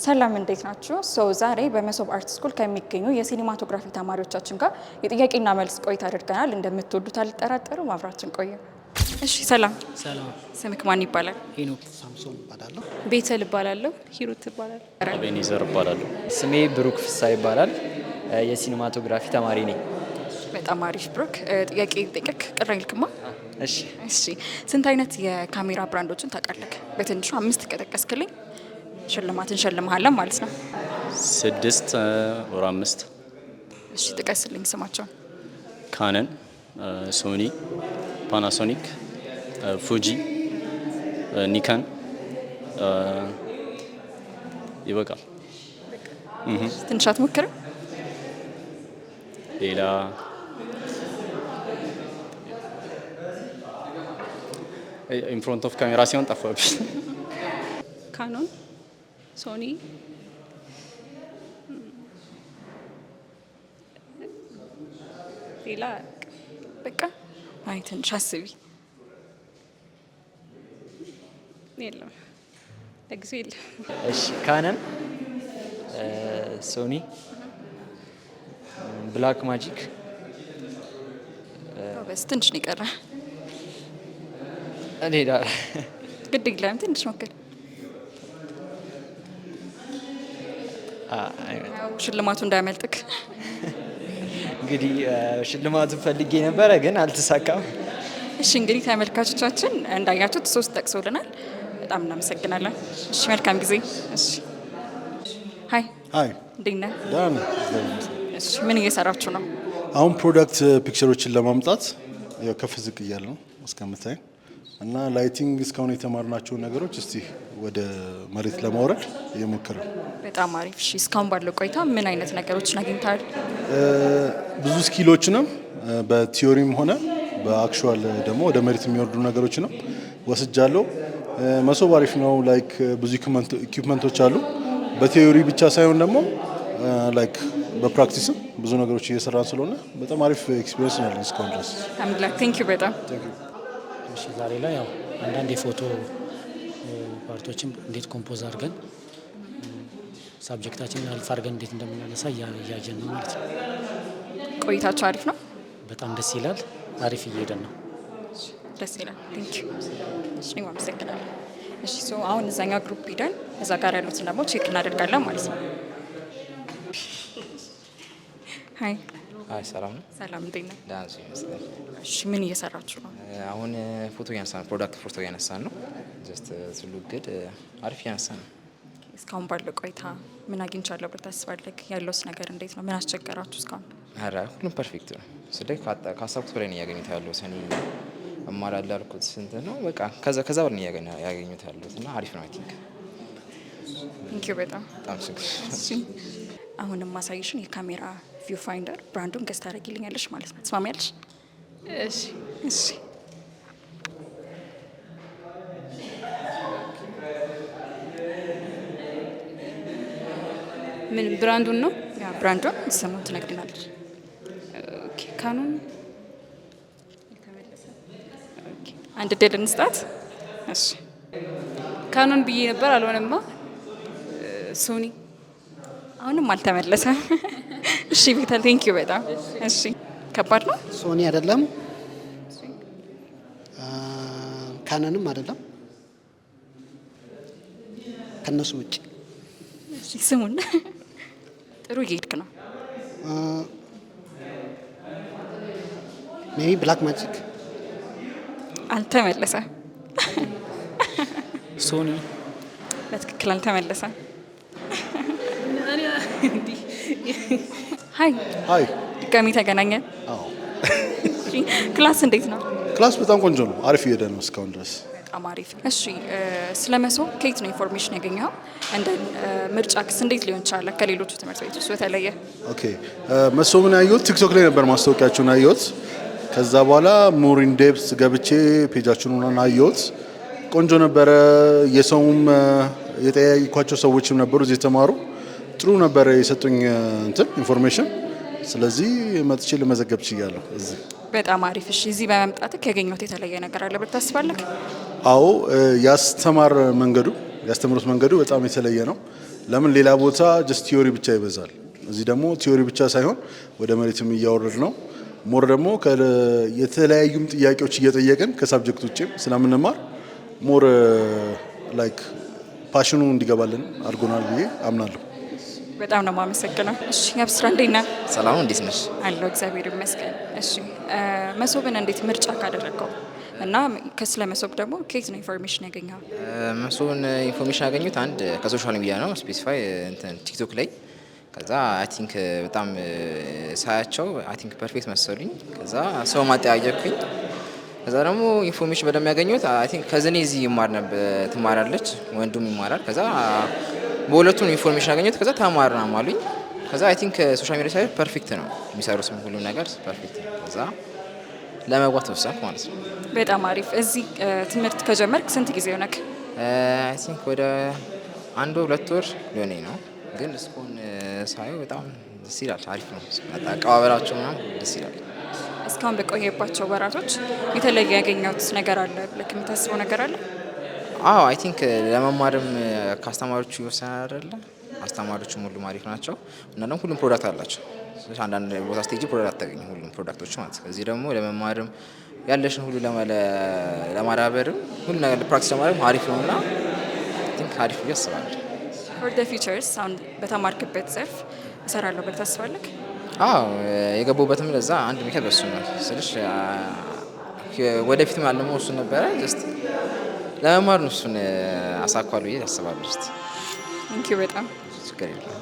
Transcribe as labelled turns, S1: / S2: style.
S1: ሰላም፣ እንዴት ናችሁ? So ዛሬ በመሶብ art school ከሚገኙ የ cinematography ተማሪዎቻችን ጋር የጥያቄና መልስ ቆይታ አድርገናል። እንደምትወዱት አልጠራጠርም። አብራችን ቆዩ። እሺ፣ ሰላም።
S2: ሰላም።
S1: ስምክ ማን ይባላል?
S2: ሄኖክ።
S3: ሳምሶን እባላለሁ።
S4: ቤተል እባላለሁ። ሂሩት እባላለሁ።
S5: አቤኔዘር እባላለሁ።
S6: ስሜ ብሩክ ፍሳ ይባላል። የ cinematography ተማሪ ነኝ።
S1: በጣም አሪፍ ብሩክ። ጥያቄ ጠይቀክ ቅር አይልክማ?
S6: እሺ።
S1: እሺ፣ ስንት አይነት የካሜራ brand ኦችን ታውቃለህ? በትንሹ አምስት ከጠቀስክልኝ ሽልማት እንሸልምሃለን ማለት ነው።
S5: ስድስት or አምስት።
S1: እሺ፣ ጥቀስልኝ ስማቸውን።
S5: Canon፣ Sony፣ Panasonic፣ Fuji፣ Nikon፣ ይበቃል።
S1: ትንሽ አትሞክርም?
S5: ሌላ in front of camera ሲሆን ጠፋብኝ።
S4: Canon፣ Sony፣ ሌላ
S1: በቃ፣ አይ ትንሽ አስቢ።
S4: የለም፣ ለጊዜው የለም።
S6: እሺ፣ Canon፣ Sony፣ Blackmagic።
S1: በስ፣ ትንሽ ነው የቀረ።
S6: ሌላ
S1: ግድ የለም፣ ትንሽ ሞክር። ሽልማቱ እንዳያመልጥክ።
S6: እንግዲህ ሽልማቱን ፈልጌ ነበረ ግን አልተሳካም።
S1: እሺ፣ እንግዲህ ተመልካቾቻችን እንዳያችሁት ሶስት ጠቅሶልናል። በጣም እናመሰግናለን። እሺ፣ መልካም ጊዜ። እሺ፣ hi።
S7: Hi።
S1: እንዴት ነህ?
S7: ደህና ነኝ፣ እግዚአብሔር ይመስገን።
S1: እሺ፣ ምን እየሰራችሁ ነው?
S7: አሁን product picture ኦችን ለማምጣት ያው ከፍ ዝቅ እያለ ነው እስከምታይ እና lighting እስካሁን የተማርናቸውን ነገሮች እስቲ ወደ መሬት ለማውረድ እየሞከርን ነው።
S1: በጣም አሪፍ። እሺ፣ እስካሁን ባለው ቆይታ ምን አይነት ነገሮችን አግኝተሃል?
S7: ብዙ skill ኦችንም በ theory ም ሆነ በ actual ደግሞ ወደ መሬት የሚወርዱ ነገሮችንም ወስጃለሁ። መሶብ አሪፍ ነው። Like ብዙ equipment ኦች አሉ። በ theory ብቻ ሳይሆን ደግሞ like በ practice ም ብዙ ነገሮች እየሰራን ስለሆነ በጣም አሪፍ experience ነው ያለኝ እስካሁን ድረስ።
S1: አምላክ፣ thank you በጣም።
S2: እሺ፣ ዛሬ ላይ ያው አንዳንድ የፎቶ part ኦችን እንዴት compose አድርገን subject ኣችንን አልፋ አድርገን እንዴት እንደምናነሳ እያየን ነው ማለት ነው።
S1: ቆይታችሁ አሪፍ ነው?
S2: በጣም ደስ ይላል። አሪፍ እየሄደን ነው።
S1: ደስ ይላል። Thank you። እሺ፣ እኔም አመሰግናለሁ። እሺ፣ so አሁን እዛኛው group ሂደን እዛ ጋር ያሉትን ደግሞ check እናደርጋለን ማለት ነው። Hi።
S8: አይ፣ ሰላም ነው።
S1: ሰላም፣ እንዴት ነህ?
S8: ደህና ነኝ ይመስላል።
S1: እሺ፣ ምን እየሰራችሁ ነው?
S8: አሁን ፎቶ እያነሳን ነው። Product ፎቶ እያነሳን ነው። Just look good፣ አሪፍ እያነሳን ነው።
S1: እስካሁን ባለው ቆይታ ምን አግኝቻለሁ ብለህ ታስባለህ? ያለውስ ነገር እንዴት ነው? ምን አስቸገራችሁ እስካሁን?
S8: ኧረ ሁሉም perfect ነው። ስለ ካሰብኩት በላይ ነው እያገኙት ያለሁት። እኔ እማራለሁ ያልኩት ስንት ነው? በቃ ከዛ በላይ ነው ያገኙት ያለሁት እና አሪፍ ነው I think።
S1: Thank you በጣም።
S8: በጣም ችግር
S1: እሺ፣ አሁንም ማሳይሽን የካሜራ viewfinder brand ኡን guess ታደርጊልኛለሽ ማለት ነው። ትስማሚያለሽ?
S4: እሺ።
S1: እሺ።
S4: ምን brand ኡን ነው?
S1: Yeah፣ brand ኡን ስሙን ትነግሪናለሽ።
S4: Okay፣ Canon።
S1: አንድ እድል እንስጣት። እሺ።
S4: Canon ብዬ ነበር፣ አልሆነማ። Sony።
S1: አሁንም አልተመለሰም። እሺ ቤተል፣ thank you በጣም። እሺ፣ ከባድ ነው።
S3: Sony አይደለም፣ Canon ም አይደለም። ከነሱ ውጭ
S1: እሺ፣ ስሙን፣ ጥሩ እየሄድክ ነው።
S3: Maybe Blackmagic።
S1: አልተመለሰም።
S2: Sony።
S1: በትክክል አልተመለሰም። Hi።
S7: Hi።
S1: ድጋሚ ተገናኘን።
S7: አዎ።
S1: እሺ፣ class እንዴት ነው?
S7: Class በጣም ቆንጆ ነው። አሪፍ እየሄደ ነው እስካሁን ድረስ።
S1: በጣም አሪፍ። እሺ፣ ስለ መሶብ ከየት ነው information ያገኘኸው? እንደ ምርጫክስ እንዴት ሊሆን ቻለ ከሌሎቹ ትምህርት ቤቶች በተለየ?
S7: Okay፣ መሶብን ያየሁት TikTok ላይ ነበር፣ ማስታወቂያችሁን አየሁት። ከዛ በኋላ more in depth ገብቼ page ኣችሁን አየሁት። ቆንጆ ነበረ። የሰውም የጠያየኳቸው ሰዎችም ነበሩ እዚህ የተማሩ፣ ጥሩ ነበረ የሰጡኝ እንትን information። ስለዚህ መጥቼ ልመዘገብ ችያለሁ እዚህ።
S1: በጣም አሪፍ። እሺ፣ እዚህ በመምጣትህ ያገኘሁት የተለየ ነገር አለ ብለህ ታስባለህ?
S7: አዎ፣ ያስተማር መንገዱ ያስተምሩት መንገዱ በጣም የተለየ ነው። ለምን ሌላ ቦታ just theory ብቻ ይበዛል። እዚህ ደግሞ theory ብቻ ሳይሆን ወደ መሬትም እያወረድ ነው። More ደግሞ የተለያዩም ጥያቄዎች እየጠየቅን ከ subject ውጭም ስለምንማር more like passion ኑ እንዲገባልን አድርጎናል ብዬ አምናለሁ።
S1: በጣም ነው የማመሰግነው። እሺ ያብስራ፣ እንዴት ነህ?
S8: ሰላም፣ እንዴት ነሽ?
S1: አለሁ፣ እግዚአብሔር ይመስገን። እሺ፣ መሶብን እንዴት ምርጫ ካደረግከው እና ከስለ መሶብ ደግሞ ከየት ነው information ያገኘኸው?
S8: መሶብን information ያገኙት አንድ ከ social media ነው፣ specify እንትን ቲክቶክ ላይ። ከዛ I think በጣም ሳያቸው I think perfect መሰሉኝ። ከዛ ሰው ማጠያየኩኝ። ከዛ ደግሞ information በደንብ ያገኙት I think ከዝኔ እዚህ ይማር ነበር፣ ትማራለች፣ ወንዱም ይማራል። ከዛ በሁለቱም information ያገኙት። ከዛ ተማርና አሉኝ። ከዛ I think social media ሳይ perfect ነው የሚሰሩት፣ ሁሉም ነገር perfect ነው። ከዛ ለመግባት ወሰንኩ ማለት ነው።
S1: በጣም አሪፍ። እዚህ ትምህርት ከጀመርክ ስንት ጊዜ ሆነክ?
S8: I think ወደ አንድ ወር 2 ወር ሊሆነኝ ነው። ግን እስካሁን ሳየው በጣም ደስ ይላል። አሪፍ ነው። አቀባበላቸው ምናምን ደስ ይላል።
S1: እስካሁን በቆየባቸው ወራቶች የተለየ ያገኘሁት ነገር አለ ብለህ የምታስበው ነገር አለ?
S8: አዎ፣ I think ለመማርም ከአስተማሪዎቹ ይወሰናል አይደለ? አስተማሪዎቹም ሁሉም አሪፍ ናቸው እና ደግሞ ሁሉም product አላቸው። ስለዚህ አንዳንድ ቦታ ስትሄጂ product አታገኝም፣ ሁሉም product ኦች ማለት ነው። እዚህ ደግሞ ለመማርም ያለሽን ሁሉ ለማዳበርም ሁሉ ነገር practice ለማድረግ አሪፍ ነው እና I think አሪፍ ብዬ አስባለሁ።
S1: For the futures አሁን በተማርክበት ዘርፍ እሰራለሁ ብለህ ታስባለህ?
S8: አዎ፣ የገባሁበትም ለዛ አንድ ምክንያት በሱ ነው ስልሽ ወደፊትም ያለመው እሱ ነበረ። Just ለመማር ነው፣ እሱን አሳኳለሁ ብዬ አስባለሁ። Just
S1: Thank you በጣም።
S8: ችግር የለም።